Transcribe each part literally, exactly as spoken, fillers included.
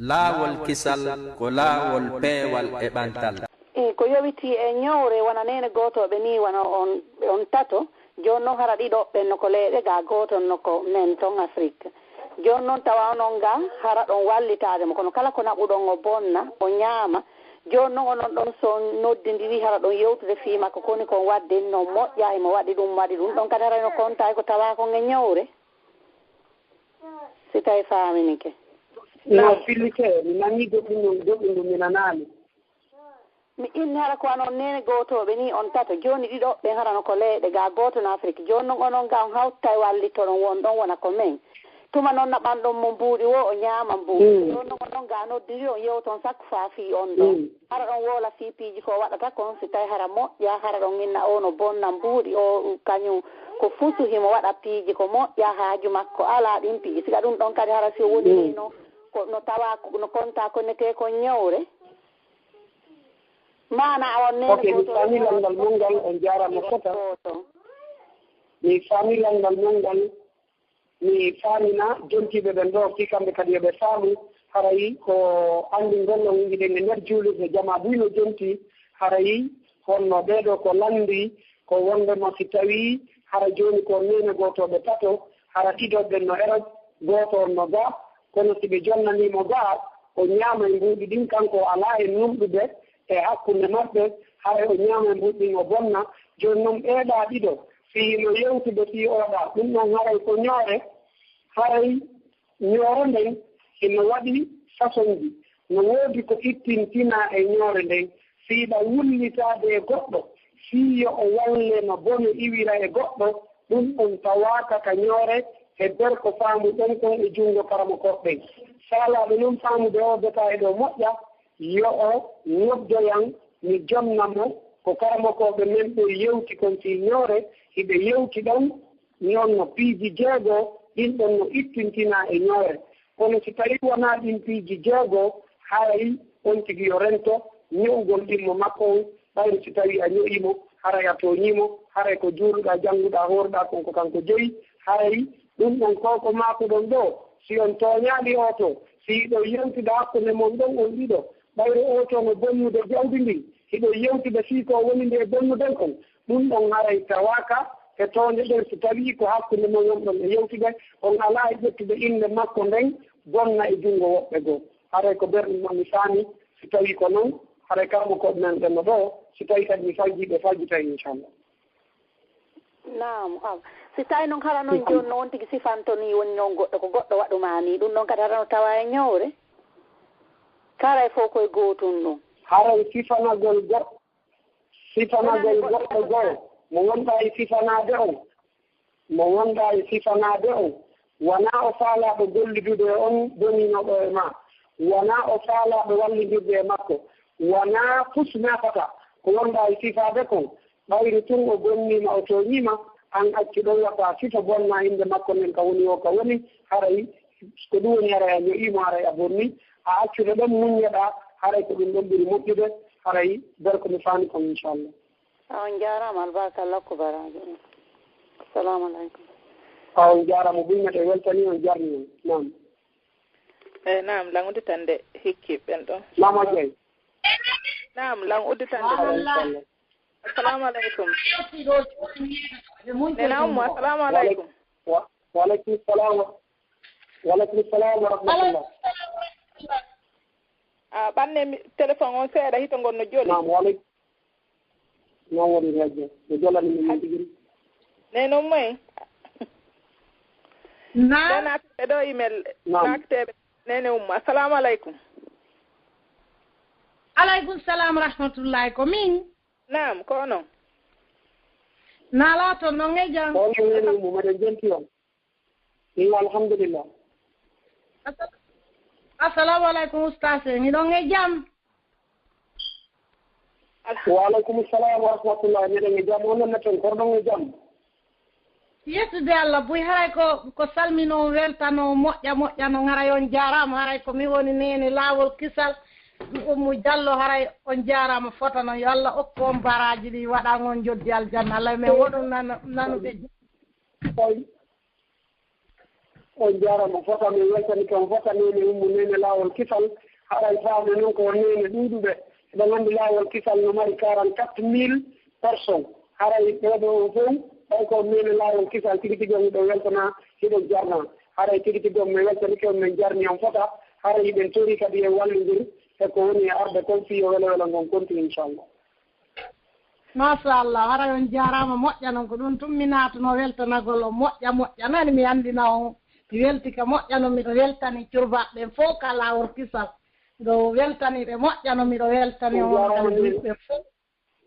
Laawol kisal ko laawol peewal e ɓantal. E ko yowitii e ñowre, wona neene gootooɓe nii, wano on, on tato, jooni noon hara ɗiɗo ɓen no ko leyɗe gaa, gooto no ko men ton Afrik. Jooni noon tawa onon gaa hara ɗon wallitaade mo, kono kala ko naɓuɗon o bonna, o ñaama. Jooni noon onon ɗon so on noddindiri hara ɗon yewtude fii makko, koni ko on waɗde no moƴƴa, himo waɗi ɗum, waɗi ɗum ɗon kadi hara no kontaa e ko tawaa kon e ñowre. Si tawi faaminike. No fillike, mi nanii goɗɗum ɗum, goɗɗum ɗum mi nanaali. Mi inni hara ko wano on neene gootooɓe nii on tato, jooni ɗiɗo ɓen hara no ko leyɗe gaa, gooto no Afrik. Jooni non onon gaa on hawtay wallitoɗon won ɗon wona ko men. Tuma non naɓanɗon mo mbuuɗi woo o ñaama mbuuɗi. Jooni non onon gaa noddiri on yewton sakko faa fii on ɗon. Hara ɗon woola fii piiji ko o waɗata kon, si tawi hara moƴƴa, hara ɗon inna o no bonna mbuuɗi o kañum ko fusu himo waɗa piiji ko moƴƴa, haaju makko alaa ɗin piiji. Siga ɗum ɗon kadi hara si o woni nii no, ko no tawaa ko, no kontaa ko netee kon ñowre. Maanaa on neene Ok, mi faami lanndal mon ngal, on jaaraama fota. Mi faami lanndal mon ngal, mi faamina jontiiɓe ɓen ɗoo, fii kamɓe kadi yo ɓe faamu, haray ko anndingol on, hiɗen e nder juulirde, jamaa buy no jontii, haray honno ɓee ɗoo ko lanndii, ko wonndema si tawii hara jooni ko neene gootooɓe tato, hara ɗiɗo ɓen no Erop, gooto on no gaa, kono si ɓe jonnanii mo gaa, o ñaama e mbuuɗi ɗin, kanko o alaa e nunɗude e hakkunde maɓɓe, haray o ñaama e mbuuɗi ɗin o bonna. Jooni non ɓee ɗaa ɗiɗo, fii no yewtude fii oo ɗaa, ɗum ɗon haray ko ñoore, haray ñoore nden hino waɗi fasonji, no woodi ko ittintinaa e ñoore nden, fii ɗa wullitaade e goɗɗo, fii yo o walle no bone iwira e goɗɗo, ɗum ɗon tawaaka ka ñoore e nder ko faamuɗon kon e junngo karamokooɓe ɓen. Faalaaɓe non faamude oo détail ɗoo moƴƴa, yo o noddoyan mi jonna mo ko karamokooɓe men ɓen yewti kon fii ñoore, hiɓe yewti ɗon non no piiji jeego ɗin ɗon no ittintinaa e ñoore. Kono si tawii wonaa ɗin piiji jeego, haray on tigi yo rento ño'ugol ɗimmo makko on, ɓayri si tawii a ño'ii mo, haray a tooñii mo, haray ko juuluɗaa, jannguɗaa, hooruɗaa kon ko kanko jeyi, haray ɗum ɗon ko ko maakuɗon ɗoo, si on tooñaali oo too, si hiɗon yewtida hakkunde mon ɗon on ɗiɗo, ɓayri oo too no bonnude jawdi ndin, hiɗon yewtida fii ko o woni nde bonnuɗon kon, ɗum ɗon haray tawaaka e toonde ɗen, si tawii ko hakkunde mon wonɗon e yewtude, on alaa e ƴettude innde makko nden bonna e junngo woɓɓe goo. Haray ko ɓerɗum non mi faami, si tawii ko non, haray karamokooɓe men ɓen no ɗoo, si tawii kadi mi faljii ɓe, faljitay inchallah. Naam, awa. Si tawii non hara non jooni no on tigi sifanto nii woni non goɗɗo, ko goɗɗo waɗu maa nii, ɗum ɗon kadi hara no tawaa e ñowre? Ka haray fof ko e gootum ɗum? Haray sifanagol goɗɗo, sifanagol goɗɗo goo, mo wonɗaa e sifanaade on, mo wonɗaa e sifanaade on, wonaa o faalaaɗo gollidude e on boniinooɗo e maa, wonaa o faalaaɗo wallindirde e makko, wonaa fus nafata ko wonɗaa e sifaade kon, ɓayri tun o bonniima, o tooñiima, aan accu ɗon wata sifa bonna innde makko nden ka woni woo ka woni, haray ko ɗum woni haray a ño'ii mo, haray a bonnii, a accude ɗon muññoɗaa, haray ko ɗum ɗon ɓuri moƴƴude, haray nder ko mi faami kon inchallah. A on jaaraama, albarka Allah ko baraajo. Assalamu aleykum. A on jaaraama buy, meɗen weltanii on, jarnii on. Naam. Eey naam, lan udditande hikki ɓen ɗon. Maama Jey. Naam, lan udditande ɗon. Machallah. Assalamu aleykum. Nena Ummu, assalamu aleykum. Wa aleykum salam. Wa aleykum salam wa rahmatullah. A ɓanne téléphone on seeɗa, hito ngon no joli. Naam, wa aleykum. Noon woni radio. Ɓe jolani min min tigi. Neno moy? Naam. Ɓe naatɓe ɗo email. Naam. Naakteeɓe nene umma. Assalamu aleykum. Aleykum salam rahmatullahi. Ko min? Naam, ko onon? Naalaa toon noon e jam. Ko onon nene umma, mbaɗen jenti on. Iyo, alhamdulillah. Assalamu aleykum, ustaas en. Hiɗon e jam? Wa aleykum salam wa rahmatullah. Miɗen e jam. Onon ne toon, koɗon e jam? Yettode Allah buy, haray ko, ko salminoo, weltanoo, moƴƴa, moƴƴa noon, haray on jaaraama, haray ko mi woni neene laawol kisal, Ummu Jallo, haray on jaaraama fota noon, yo Allah okku on baraaji ɗi, waɗan on njoddi aljanna, Allah men woɗon nano, nanude. On njaaraama fota, min weltanike on fota, neene Ummu, neene Laawol Kisal. Haray faame non ko neene ɗuuɗuɓe. Eɗen anndi Laawol Kisal no mari quarante-quatre mille personnes. Haray ɓee ɗoo fow, ɓay ko neene Laawol Kisal, tigi tigi on hiɗen weltana, hiɗen jarna. Haray tigi tigi on min weltanike on, min jarni on fota. Haray hiɗen tori kadi en wallindir e ko woni e arde kon fii yo welo welo ngon konti, inchallah. Machallah, haray on jaaraama, moƴƴa non, ko ɗum tun mi naatunoo weltanagol on, moƴƴa, moƴƴa, nani mi anndina on, mi weltike, moƴƴa non, miɗo weltani curbaaɓe ɓen fow ka Laawol Kisal, miɗo weltani ɓe, moƴƴa non, miɗo weltani on, on jaaraama, on yimɓe fow.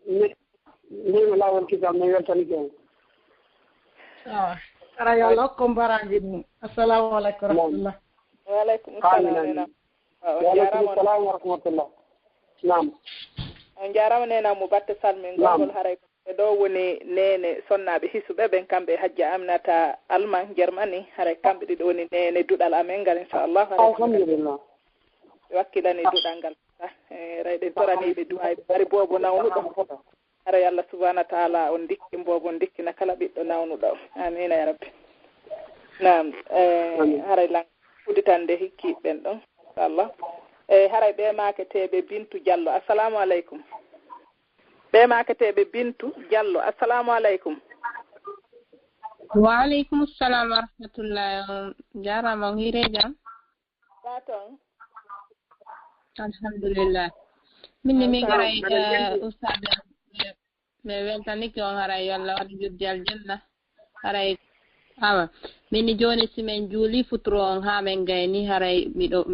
Ne, ne Laawol Kisal, mi weltanike on. Awa, haray yo Allah hokku on baraaji ɗin. Assalamu aleykum wa rahmatullah. Wa aleykum salam. Amin, amin. Wa aleykum salam wa rahmatullah. Naam. On jaaraama, neene Ummu, batte salmingol ngol. Haray e ɗoo woni neene sonnaaɓe hisuɓe ɓen, kamɓe e Hajja Aminata Alman Germany, haray kamɓe ɗiɗo woni neene duɗal amen ngal, inchallah. Haray alhamdulillah. Ɓe wakkilani duɗal ngal. Eh, haray eɗen toraniiɓe du'aayi, bari boobo nawnuɗo. Haray Allah subhanahu wa ta'ala on ndikkin boobo, on ndikkina kala ɓiɗɗo nawnuɗo. Amiina ya Rabbi. Naam, eh, haray lan udditande hikki ɓen ɗon, inchallah. Eh, haray ɓe maaketeeɓe Bintu Jallo. Assalamu aleykum. Ɓe maaketeeɓe Bintu Jallo. Assalamu aleykum. Wa aleykum salam wa rahmatullahi. On jaaraama, on hiiree jam? Ba ton. Alhamdulillah. Min ni mi garay, eh, ustaad, mi weltanike on, haray yo Allah waɗu njoddi aljanna. Haray, awa, min ni jooni si min juuli futuro on haa min gayni, haray miɗo,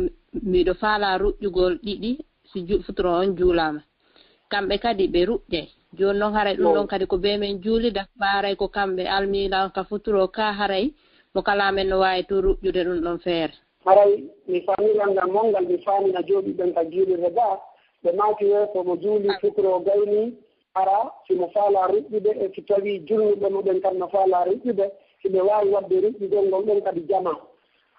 miɗo faala ruƴƴugol ɗiɗi si ju-, futuro on juulaama. Kamɓe kadi ɓe ruƴƴay. Jooni non haray ɗum ɗon kadi ko bee min juulida, ba haray ko kamɓe almiila on ka futuro ka, haray mo kala men no waawi tun ruƴƴude ɗum ɗon feere. Haray mi faami lanndal mon ngal, mi faami na jooɗi ɓen ka juulirde ga, ɓe maaki wo ko mo juuli futuro gayni, hara si mo faala ruƴƴude, e si tawii julnuɓe mo ɓen kam no faala ruƴƴude, si ɓe waawi waɗde ruƴƴugol ngol ɗon kadi jamaa.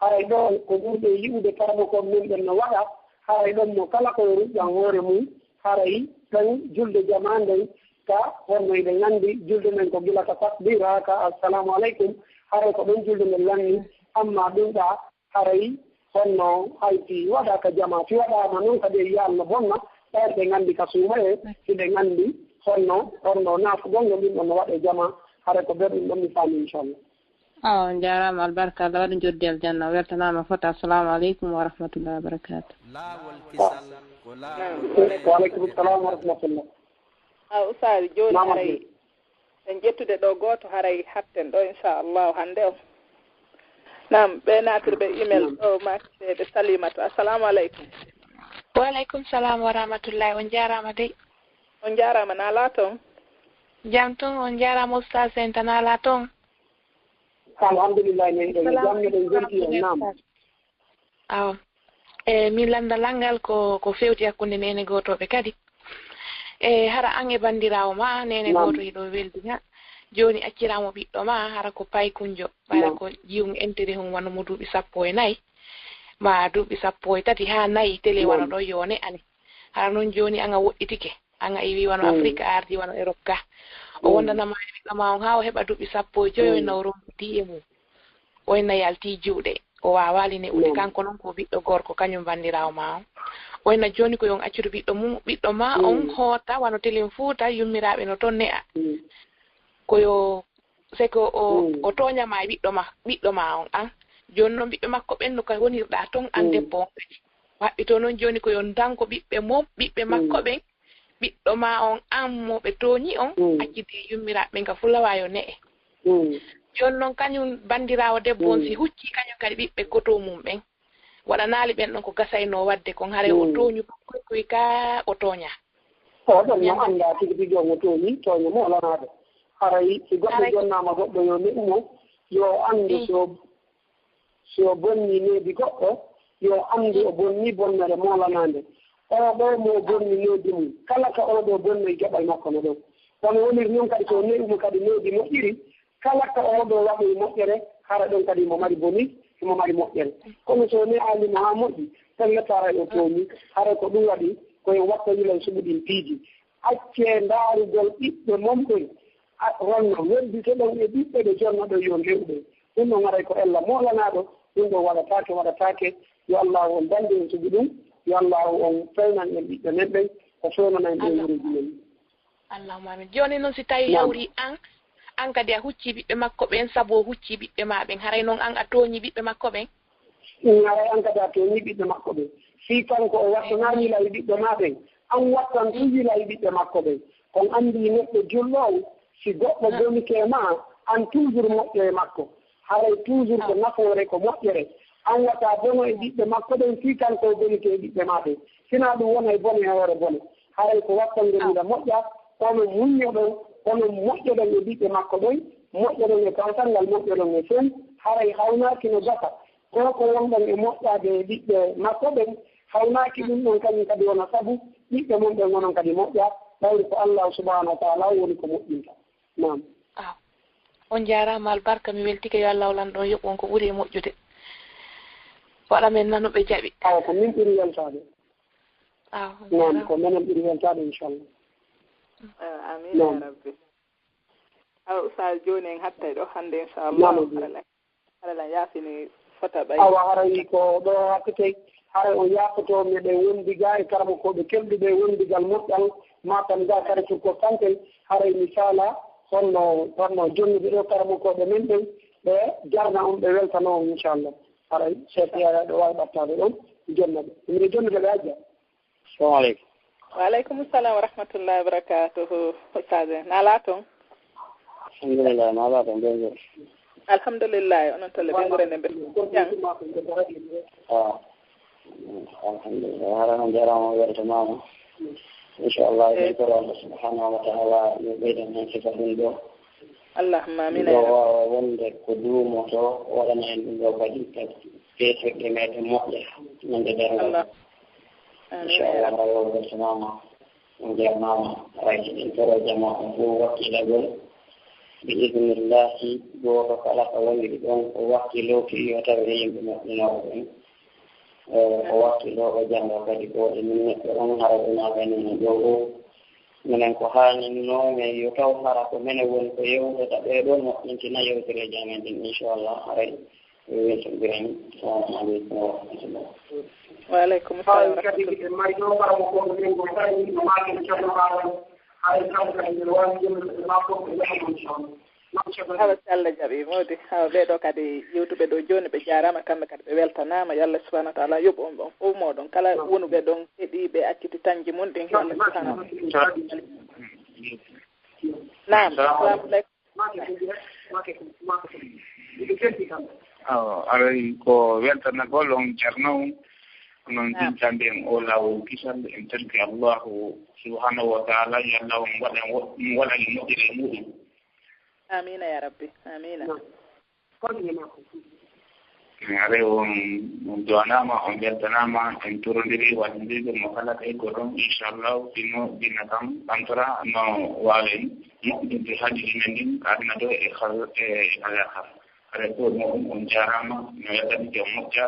Haray ɗon ko ɓurɗe yi'ude karmo kon men ɓen no waɗa, haray ɗon mo kala ko yo ruƴƴan hoore mum, haray ɗon julde jamaa nden ka honno hiɗen anndi julde nden ko gila ka takbira ka assalamu aleykum, haray ko ɗon julde nden lanni, amma ɗum ɗa haray honno hay si waɗaaka jamaa, si waɗaama non kadi e yiyal no bonna, ɓayde ɓe nganndi ka suumayee, si ɓe nganndi honno, honno naatugol ngol ɗum ɗon no waɗee jamaa, haray ko ɓe ɗum ɗon mi faami, inchallah. Awa, on jaaraama, albarka Allah waɗu njoddi aljanna, o weltanaama fota. Assalamu aleykum wa rahmatullahi wa barakatuh. Laawol kisal ko laawol. Wa aleykum salam wa rahmatullah. A ustaazi, jooni haray en ƴettude ɗo gooto, haray hatten ɗo, inchallahu, hannde o. Naam, ɓe naatirɓe email ɗo, maaketeeɓe Salimatu. Assalamu aleykum. Wa aleykum salam wa rahmatullahi. On jaaraama dey. On jaaraama, na alaa toon? Jam toon, on jaaraama ustaazi en, tan na alaa toon? Alhamdulillahi, min ɗon jam, miɗen weltii on, naam. Awa. E, min lanndal an ngal ko, ko feewti hakkunde neene gootooɓe kadi. E, hara an e banndiraawo ma, neene gooto hiɗo weldi ha. Jooni acciraa mo ɓiɗɗo ma, hara ko paykunjo, ɓayra ko jiyum enterehum wano mo duuɓi sappo e nayi, ma duuɓi sappo e tati haa nayi, tele wano ɗo yo ne ani. Hara noon jooni an a woɗɗitike, an a iwi wano Afrique, a ardi wano Europe ka. O wondanama e ɓiɗɗo ma on haa o heɓa duuɓi sappo e joyo, na o rondi e mum. O inna yalti juuɗe, o waawaali ne'ude. Kanko noon ko ɓiɗɗo gorko, kañum banndiraawo ma on. O inna jooni ko yo on accude ɓiɗɗo mum, ɓiɗɗo ma on hoota wano telen Fuuta, yummiraaɓe no toon ne'a. Ko yo, c'est que o, o tooña ma e ɓiɗɗo ma, ɓiɗɗo ma on, an. Jooni noon ɓiɓɓe makko ɓen no ka wonirɗa toon, an debbo on kadi. O haɓɓitoo noon jooni ko yo ndanko ɓiɓɓe mum, ɓiɓɓe makko ɓen, ɓiɗɗo ma on, an mo ɓe tooñi on, accidi yummiraaɓe ɓen ka fulawa yo ne'e. Jooni noon kañum banndiraawo debbo on, si huccii kañum kadi ɓiɓɓe goto mum ɓen, waɗanaali ɓen ɗon ko gasaynoo waɗde kon, haray o tooñu koy koy ka o tooña. O ɗon no anndaa tigi tigi on o tooñi, tooña mo lanaaɗo. Haray si goɗɗo jonnaama goɗɗo yo ne'u mo, yo anndu so Si o bonnii needi goɗɗo, yo anndu o bonnii bonnere moolanaande. Oo ɗoo mo o bonni needi mum, kala ka oo ɗoo bonni e geɓal makko no ɗon. Kono woniri noon kadi, so o ne'ii mo kadi needi moƴƴiri, kala ka oo ɗoo waɗoyi moƴƴere, hara ɗon kadi himo mari boni, himo mari moƴƴere. Kono so o ne'aali mo haa moƴƴi, pellet haray o tooñii. Haray ko ɗum waɗi ko en wattani lan suɓo ɗin piiji. Accee ndaarugol ɓiɓɓe mon ɓen, a, honno wedditoɗon e ɓiɓɓe ɓe jonnoɗon yo ne'u ɓen. Ɗum ɗon haray ko ella moolanaaɗo, Ɗum ɗo waɗataake, waɗataake. Yo Allaahu on danndu en suɓi ɗum. Yo Allaahu on fewnan en ɓiɓɓe men ɓen, o fewnana en ɓen wureeji men. Allahumma amin. Jooni noon, si tawi hawri an, an kadi a huccii ɓiɓɓe makko ɓen, sabu o huccii ɓiɓɓe maa ɓen. Haray noon an a tooñii ɓiɓɓe makko ɓen? Ɗum haray an kadi a tooñii ɓiɓɓe makko ɓen. Fii kanko o wattanaali yila e ɓiɓɓe maa ɓen, an wattan tun yila e ɓiɓɓe makko ɓen. Kon anndi neɗɗo julɗo on, si goɗɗo bonike ma, an toujours moƴƴo e makko. Haray toujours ko nafoore, ko moƴƴere. An wata bono e ɓiɓɓe makko ɓen, fii kanko o bonike e ɓiɓɓe maa ɓen. Sinaa ɗum wona e bone e hoore bone. Haray ko wattangol yila moƴƴa, onon muññoɗon, onon moƴƴoɗon e ɓiɓɓe makko ɓen, moƴƴoɗon e kawtal ngal, moƴƴoɗon e fow. Haray hawnaaki no gasa. Ko ko wonɗon e moƴƴaade e ɓiɓɓe makko ɓen, hawnaaki ɗum ɗon kañum kadi wona sabu ɓiɓɓe mon ɓen onon kadi moƴƴa, ɓayri ko Allaahu subhaanahu wa ta'aalaa on woni ko moƴƴinta. Naam. Ah, on njaaraama albarka, mi weltike, yo Allaahu Lanɗo on yoɓ on ko ɓuri e moƴƴude. Waɗa men nanuɓe jaɓi. Awa ko min ɓuri weltaade. Ah, naam, ko menen ɓuri weltaade, inchallah. Ah, amiin, ya rabbi. Awa Oustaz, jooni en hattay ɗo hannde, inchallah. Naam. Haray lan yaafini fota ɓay. Awa haray ko ɗo hattete, haray on yaafotoo meɗen wondi ga e karamokooɓe kelɗuɓe wondigal moƴƴal, Matam ga kare sur ko santé, haray misala honno, honno jonnude ɗo karamokooɓe men ɓen, ɓe jarna on, ɓe weltano on, inchallah. Haray Cheikh Yaya ɗo waawi ɓattaade ɗon, jonna ɓe. Mino jonnude ɓe, Hajja. Assalamu aleykum. Wa aleykum salam wa rahmatullahi wa barakatuhu. Ustaz en, na ala toon? Alhamdulillah, na ala toon, ɓe ngure. Alhamdulillah, onon tolle ɓe ngure nden ɓe jam. Ah, alhamdulillah, harano jarama, weltanama. Inchallah, en toro Allah subhanahu wa ta'ala yo ɓeydan en sifa ɗum ɗo. Allahumma amin. Ɗo waawa wonde ko duumoto, waɗana en ɗum ɗo kadi, kadi peetirɗe meɗen moƴƴa, nande darngal. Allah. Amin, ya Rabbi. Inchallah, haray o weltanaama, on jarnaama, haray en toro jama on fof wakkilagol. Bi idnillahi, gooto kala ko woniri ɗon, o wakkilo fii yo tawe e yimɓe moƴƴinooɓe ɓen. Eh, o wakkilo, o jannga kadi ko waɗi min neɗɗo on, hara ɗum aganino ɗo o. Minen ko haaninoo, mais yo taw hara ko minen woni ko yewtata ɓee ɗoo, moƴƴintina yewtereeji amen ɗin, inchallah, haray. Weltandiren. Assalamu aleykum wa rahmatullah. Wa aleykum salam wa rahmatullah. Kadi en mari ɗo ɓaawo ko men ko kadi no maaken Ceerno Aadama. Hay kam kadi mbiɗo waawi jonndude e makko ko yaha mo inchallah. Naam, Ceerno. Awa, si Allah jaɓi, mawdi. Awa, ɓee ɗoo kadi yewtuɓe ɗoo jooni, ɓe jaaraama, kamɓe kadi ɓe weltanaama. Yo Allah subhanahu wa ta'ala yoɓ on, on fof mooɗon. Kala wonuɓe ɗon, heɗii ɓe, acciti tanji mum ɗin, yo Allah subhanahu wa ta'ala. Naam, assalamu aleykum. Awa, aray ko weltanagol on Ceerno on, onon jintande en o laawol kisal, en tanki Allahu subhanahu wa ta'ala, yo Allah on waɗa, waɗa e moƴƴere e muɗum. Amiina ya Rabbi, amiina. Aray on, on duwanaama, on weltanaama, en torondiri waɗindirgol mo kala tawi ko ɗon, inchallah, sinno dina kam ɓamtora no waawen moƴƴinde haajuuji men ɗin, aduna ɗo e hal-, e alaaka. Haray ko ɗum on, on jaaraama, no weltanike, on moƴƴa,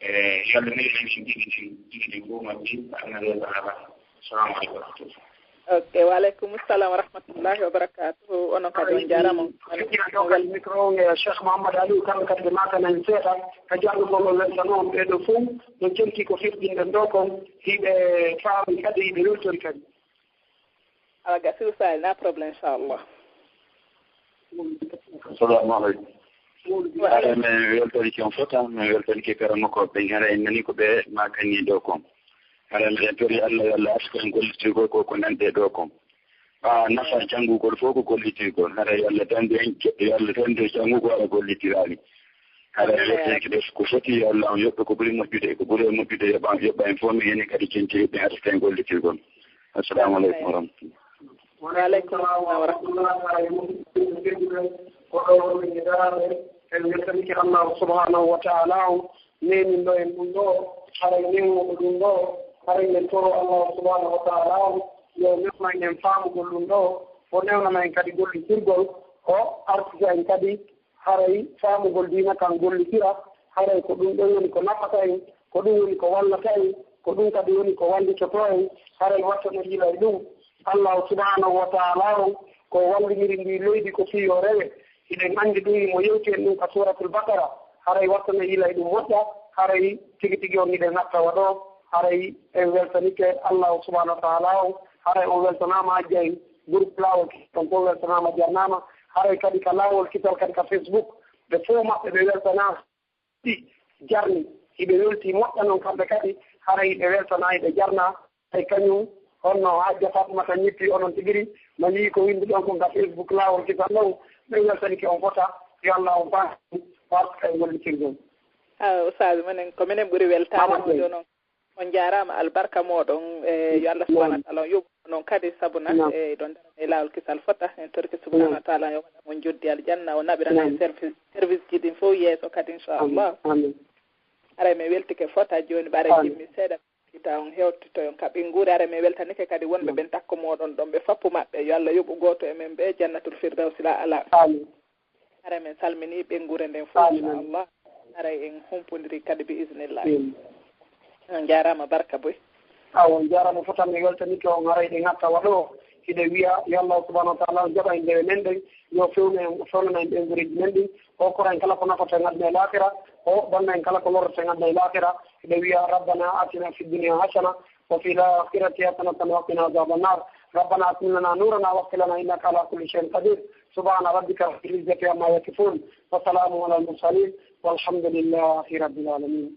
e yo Allah newnana en tigi ɗin, tigi ɗin fof majji, aduna ɗo e alaaka. Assalamu aleykum wa rahmatullah. Ok, wa aleykum salam wa rahmatullahi wa barakatuhu. Onon kadi on jaaraama. Micro o e Cheikh Mouhamadou Aliou, kamɓe kadi ɓe maakana en seeɗa ka janngo ngol, o weltano on ɓee ɗoo fof, no jonti ko firjinɗen ɗoo kon, hiɓe faami kadi, hiɓe weltori kadi. Ala gasi, Oustaz, na problème, inchallah. Assalamu aleykum. Wa aleykum. Haray mi weltorike on fota, mi weltorike karamokooɓe ɓen, haray en nani ko ɓe maakani ɗoo kon. Haray miɗen tori Allah yo Allah arsuku en gollitirgol ko, ko nanɗe ɗoo kon. Ɓaa nafa janngugol fof ko gollitirgol. Haray yo Allah dandu en, yo Allah dandu en janngugol, haray gollitiraali. Haray weltorike ɓe ko foti, yo Allah on yoɓ ɓe ko ɓuri moƴƴude, ko ɓuri moƴƴude yoɓa, yoɓa en fof, mi enen kadi jentiriɓe arsuku en gollitirgol. Assalamu aleykum wa rahmatullah. Wa aleykum salam wa rahmatullah. Ko ɗo wonɓe e daraaɓe, en weltanike Allahu subhanahu wa ta'ala on neeninɗo en ɗum ɗo, haray newnuɗo ɗum ɗo, haray en toro Allahu subhanahu wa ta'ala on yo newnan en faamugol ɗum ɗo, o newnana en kadi gollitirgol, o artita en kadi haray faamugol diina kan gollitira, haray ko ɗum ɗon woni ko nafata en, ko ɗum woni ko wallata en, ko ɗum kadi woni ko wallitotoo en, haray wattana yiila e ɗum. Allahu subhanahu wa ta'ala on ko walliniri ndi leydi ko fii yo rewe. Hiɗen anndi ɗum, himo yewti en ɗum ka Suuratul Baqara. Haray wattana yila e ɗum moƴƴa, haray tigi tigi on hiɗen hatta waɗo, haray en weltanike Allahu subhanahu wa ta'ala on, haray on weltanaama hajja en groupe laawol kisal on fof weltanaama jarnaama, haray kadi ka laawol kisal kadi ka Facebook, ɓe fof maɓɓe ɓe weltanaama ɗi jarni, hiɓe welti moƴƴa non kamɓe kadi, haray ɓe weltana hiɓe jarna, e kañum honno hajja Fatmata ñippi onon tigiri, no yii ko winndi ɗon kon ka Facebook laawol kisal ɗon, ɓe weltanike on fota, yo Allah on faami, warta e gollitirgol. Ah, Oustaz, minen, ko minen ɓuri weltaade. Awa, moƴƴo noon. On njaaraama, albarka mooɗon, e yo Allah subhanahu wa taala on yoɓu noon kadi, sabu na, e ɗon darani e laawol kisal fota, en torki subhanahu wa taala yo waɗan on joddi aljanna, o naɓirana en service, service ji ɗin fof yeeso kadi, inchallah. Amin. Aray, mi weltike fota jooni, ɓare jimmi seeɗa, kita on hewtitoyon ka ɓeynguure. Aray, mi weltanike kadi wonɓe ɓen takko mooɗon ɗon, ɓe fappu maɓɓe, yo Allah yoɓu gooto e men ɓe jannatul firdawsi la ala. Amin. Haray men salminii ɓeynguure nden fof, inchallah. Haray en humpondiri kadi bi isnillahi. On njaaraama, barka boy. Awa, on njaaraama fof, tan mi weltanike on, haray ɗe ŋatta waɗo. Hiɗe wiya, yo Allah subhanahu wa taala on jaɓa en dewe men ɗen, yo fewnu en, fewnana en ɓeynguureeji men ɗin, o hokkora en kala ko nafata en aduna e laakira, o hoɗɓanna en kala ko lorrata en aduna e laakira. Hiɗe wiya, ربنا آتنا في الدنيا حسنة وفي الآخرة حسنة وقنا عذاب النار. ربنا أتمم لنا نورنا واغفر لنا إنك على كل شيء قدير. سبحان ربك رب العزة عما يصفون. وسلام على المرسلين. والحمد لله رب العالمين.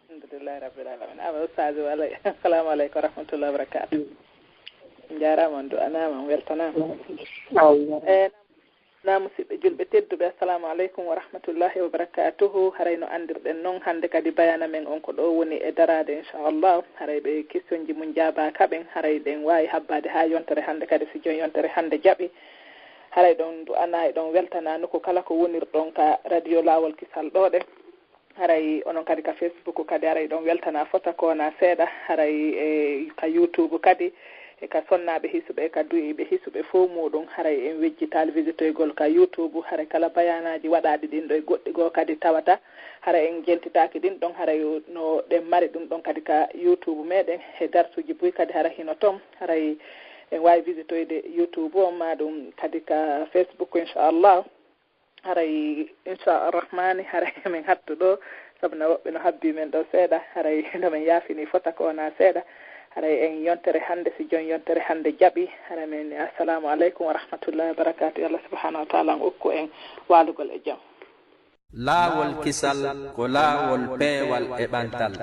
Alhamdulillahi rabbil alamin. Awa, Oustaz, wa alay-, assalamu aleykum wa rahmatullahi wa barakatuh. Njaaraama, on du'anaama, on weltanaama. Awa. Eh, na musidɓe julɓe tedduɓe, assalamu aleykum wa rahmatullahi wa barakatuhu. Haray no anndirɗen non, hannde kadi bayana men on ko ɗo woni e daraade, inchallah. Haray ɓe kisonji mum jaabaaka ɓen, haray ɗen waawi habbaade haa yontere hannde kadi, si jooni yontere hannde jaɓi. Haray ɗon du'anaa e ɗon weltanaa nokku kala ko wonirɗon ka radio Laawol Kisal ɗo ɗe. Haray onon kadi ka Facebook kadi, haray ɗon weltanaa fota ko wonaa seeɗa. Haray e ka YouTube kadi, e ka sonnaaɓe hisuɓe, e ka du'iiɓe hisuɓe fow muuɗum. Haray en wejjitaali visitoygol ka YouTube. Haray kala bayaanaaji waɗaaɗi ɗin ɗo e goɗɗi goo kadi tawata. Haray en jentitaaki ɗin ɗon, haray no ɗen mari ɗum ɗon kadi ka YouTube meɗen. E darsuuji buy kadi haray hino ton. Haray en waawi visitoyde YouTube on, maa ɗum kadi ka Facebook, inchallah. Haray, inchallah rahmani, haray min hattu ɗo, sabu na woɓɓe no habbi men ɗo seeɗa, haray no min yaafini fota ko wonaa seeɗa. Haray en yontere hannde, si jon yontere hannde jaɓi, haray min ni assalamu aleykum wa rahmatullahi wa barakatuh. Yo Allah subhanahu wa taala on okku en waalugol e jam. Laawol kisal ko laawol peewal e ɓantal.